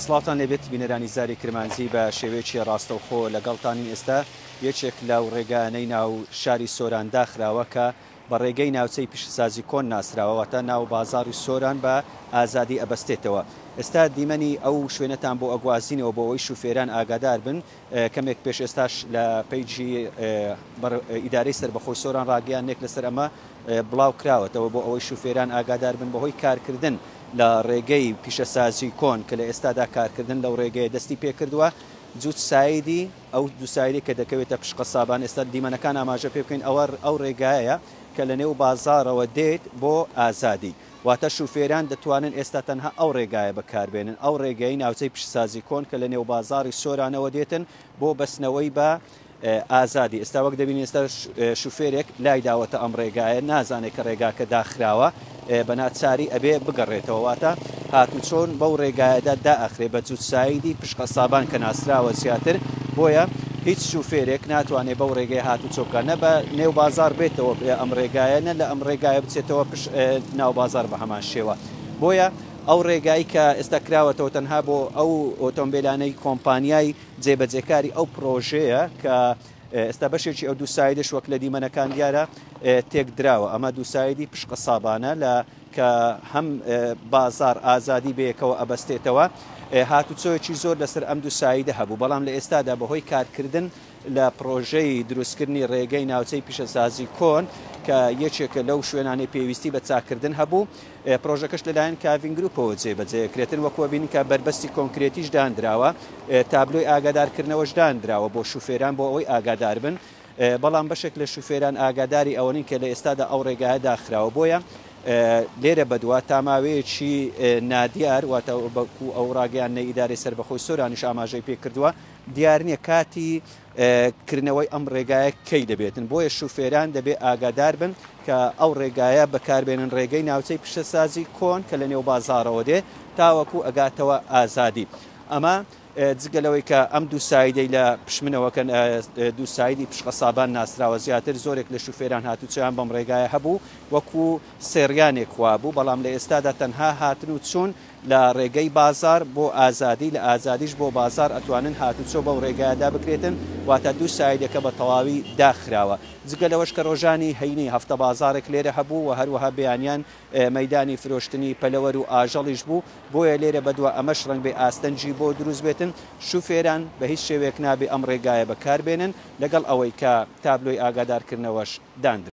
سڵاوتان لێبێت بینەرانی زاری کرمانجی بە شێوەیەکی ڕاستەوخۆ لەگەڵتانین ئێستا یەکێک لەو ڕێگایانەی ناو شاری سۆران داخراوە کە بە ڕێگەی ناوچەی پیشەسازی کۆن ناسراوە واتە ناو بازاڕی سۆران بە ئازادی ئەبەستێتەوە ئێستا دیمەنی ئەو شوێنەتان بۆ ئەگوازینەوە بۆ ئەوەی شوفێران ئاگادار بن کەمێک پێش ئێستاش لە پەیجی ئیدارەی سەربەخۆی سۆران ڕاگەیاندنێک لەسەر ئەمە بڵاو کراوەتەوە بۆ ئەوەی شوفێران ئاگادار بن بەهۆی کارکردن لە ڕێگەی پیشەسازی کۆن کە لە ئێستادا کارکردن لەو ڕێگەیە دەستی پێکردووە جووت سایدی ئەو دوو سایدی کە دەکەوێتە پشت قەسابان ئێستا دیمەنەکان ئاماژە پێ بکەین ئەوە ئەو ڕێگایە کە لە نێو بازاڕەوە دێت بۆ ئازادی واتە شوفێران دەتوانن ئێستا تەنها ئەو ڕێگایە بەکاربێنن ئەو ڕێگەی ناوچەی پیشەسازی کۆن کە لە نێو بازاڕی سۆرانەوە دێتن بۆ بەستنەوەی بە ئازادی ئێستا وەک دەبینین ئێستا شوفێرێک لای داوەتە ئەم ڕێگایە نازانێت کە ڕێگاکە داخراوە بە ناچاری ئەبێ بگەڕێتەوە واتە هاتوچۆن بەو ڕێگایەدا دائەخرێ بە جووتسایدی پشقەسابان کە ناسراوە زیاتر بۆیە هیچ شوفێرێک ناتوانێت بەو ڕێگەی هاتوچۆ بکات نە بە نێو بازار بێتەوە ئەم ڕێگایە نە لە ئەم ڕێگایە بچێتەوە پش ناو بازار بە هەمان شێوە بۆیە ئەو ڕێگای کە ئێستا کراوەتەوە تەنها بۆ ئەو ئۆتۆمبیلانەی کۆمپانیای جێبەجێکاری ئەو پرۆژەیە کە ئێستا بەشێکی ئەو دوو سایدش وەک لە دیمەنەکان دیارە تێکدراوە ئەمە دوو سایدی پشقەسابانە لە کە هەم بازار ئازادی بەیەکەوە ئەبەستێتەوە هاتوچۆیەکی زۆر لەسەر ئەم دوو سایدە هەبوو بەڵام لە ئێستادا بەهۆی کارکردن لە پرۆژەی دروستکردنی ڕێگەی ناوچەی پیشەسازی کۆن کە یەکێکە لەو شوێنانەی پێویستی بە چاکردن هەبوو پرۆژەکەش لەلایەن کاڤین گروپەوە جێبەجێکرێتن وەکو ئەبینین کە بەربەستی کۆنکرێتیش دانراوە تابلۆی ئاگادارکردنەوەش دانراوە بۆ شوفێران بۆ ئەوەی ئاگادار بن بەڵام بەشێک لە شوفێران ئاگاداری ئەوە نین کە لە ئێستادا ئەو ڕێگایە داخراوە بۆیە لێرە بەدوا تا ماوەیەکی نادیار واتە بەکو ئەو ڕاگەیاندنەی ئیدارەی سەربەخۆی سۆرانیش ئاماژەی پێکردووە دیار نییە کاتی کردنەوەی ئەم ڕێگایە کەی دەبێتن بۆیە شوفێران دەبێ ئاگادار بن کە ئەو ڕێگایە بەکاربێنن ڕێگەی ناوچەی پیشەسازی کۆن کە لە نێو بازاڕەوە دێ تاوەکو ئەگاتەوە ئازادی ئەمە جگە لەوەی کە ئەم دوو سایدەی لە پشمنەوە کە دوو سایدی پشقەسابان ناسراوە زیاتر زۆرێک لە شوفێران هاتوچۆیان بەم ڕێگایە هەبوو وەکو سێڕیانێک وابوو بەڵام لە ئێستادا تەنها هاتن و چوون لە ڕێگەی بازاڕ بۆ ئازادی، لە ئازادیش بۆ بازاڕ ئەتوانن هاتوچۆ بەو ڕێگایەدا بکرێتن، واتە دوو سایدەکە بە تەواوی داخراوە. جگە لەوەش کە ڕۆژانی هەینی هەفتە بازاڕێک لێرە هەبوو و هەروەها بەیانیان مەیدانی فرۆشتنی پەلەوەر و ئاژەڵیش بوو، بۆیە لێرە بەدوا ئەمەش ڕەنگبێ ئاستەنگی بۆ دروست بێتن، شوفێران بە هیچ شێوەیەک نابێ ئەم ڕێگایە بەکار بێنن، لەگەڵ ئەوەی کە تابلۆی ئاگادارکردنەوەش داندراوە.